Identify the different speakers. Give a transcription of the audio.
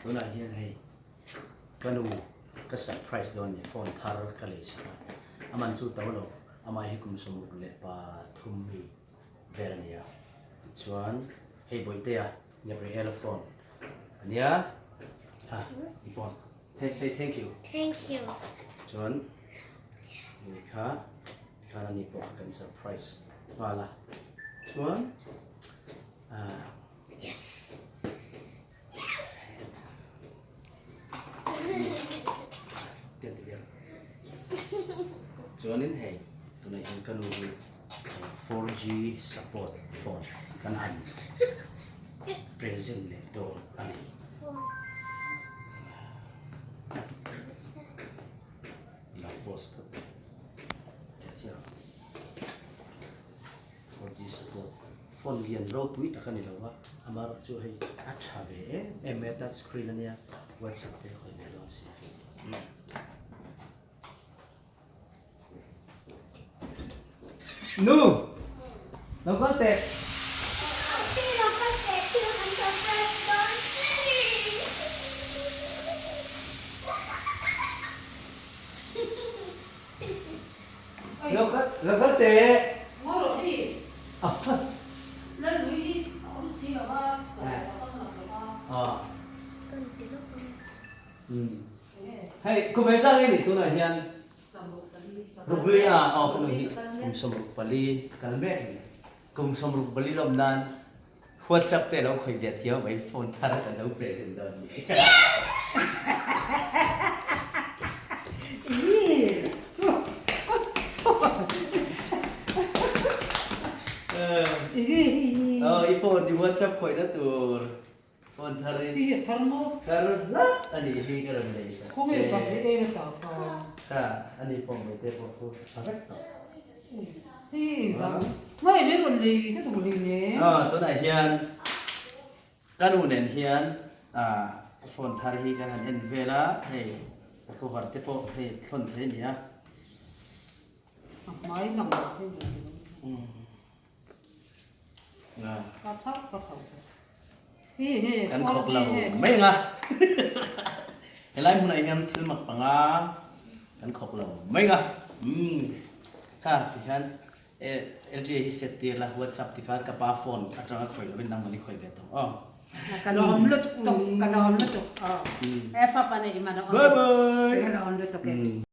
Speaker 1: Tunah hian hei ka nu ka surprise dawn a ni, phone thar ka lei sak a, a man chu to lo, amah hi kum 63 mi vel a ni a, tichuan hei Bawihtea Gabriela phone a nia, ha i phone, say thank you.
Speaker 2: Thank you.
Speaker 1: Chuan ni kha tikhan ani pawh kan surprise nghal a, chuan ah.
Speaker 2: Yes. Yes.
Speaker 1: Chuanin hei tunah hian ka nu hi 4G support phone kan han present leh dawn a ni. Lo post phawt teh. 4G support phone lian ropui tak a ni lo va, amaherawh chu hei a tha ve em em mai a, touch screen a nia, WhatsApp te a khawih ve dawn si. Nu! Lo kal teh!
Speaker 2: Lo kal teh, thil kan surprise dawn che ni!
Speaker 1: Lo kal lo kal teh.
Speaker 3: Ngaw rawh hi.
Speaker 1: A fat.
Speaker 3: Lalui hi a awm si lo va, chawlh a kal lo lo va.
Speaker 1: Aw. Hei kum eng zat nge nih tunah hian Rukli a aw ka nu hi kum 64 kal mek a ni. Kum 64 lawm nan WhatsApp te lo khawih ve thiam mai phone thar kan lo present dawn ni. Aw i phone i WhatsApp khawih na tur phone thar i.
Speaker 3: Thar maw?
Speaker 1: Thar hlak a nih hi ka rawn nei sak che.
Speaker 3: Khawnge ka hi en a ta kha.
Speaker 1: Kha ani pawh mai te pawh khu tha vek tawh. Tunah hian ka nu nen hian phone thar hi kan han en vel a, hei a cover te pawh hei thlawn thei a ni a. Kan khawk lo mai ang a, helai hmunah hian thil mak panga kan khawk lo mai ang a, umm kha tihian LTA hi set tir la WhatsApp tikhan ka pa phone atanga khawih lovin nangmahni khawih ve tawh aw.
Speaker 3: Ka lawm lutuk ka lawm lutuk aw e fa pa nei i man a awm
Speaker 1: Bye bye.
Speaker 3: Ka lawm lutuk e.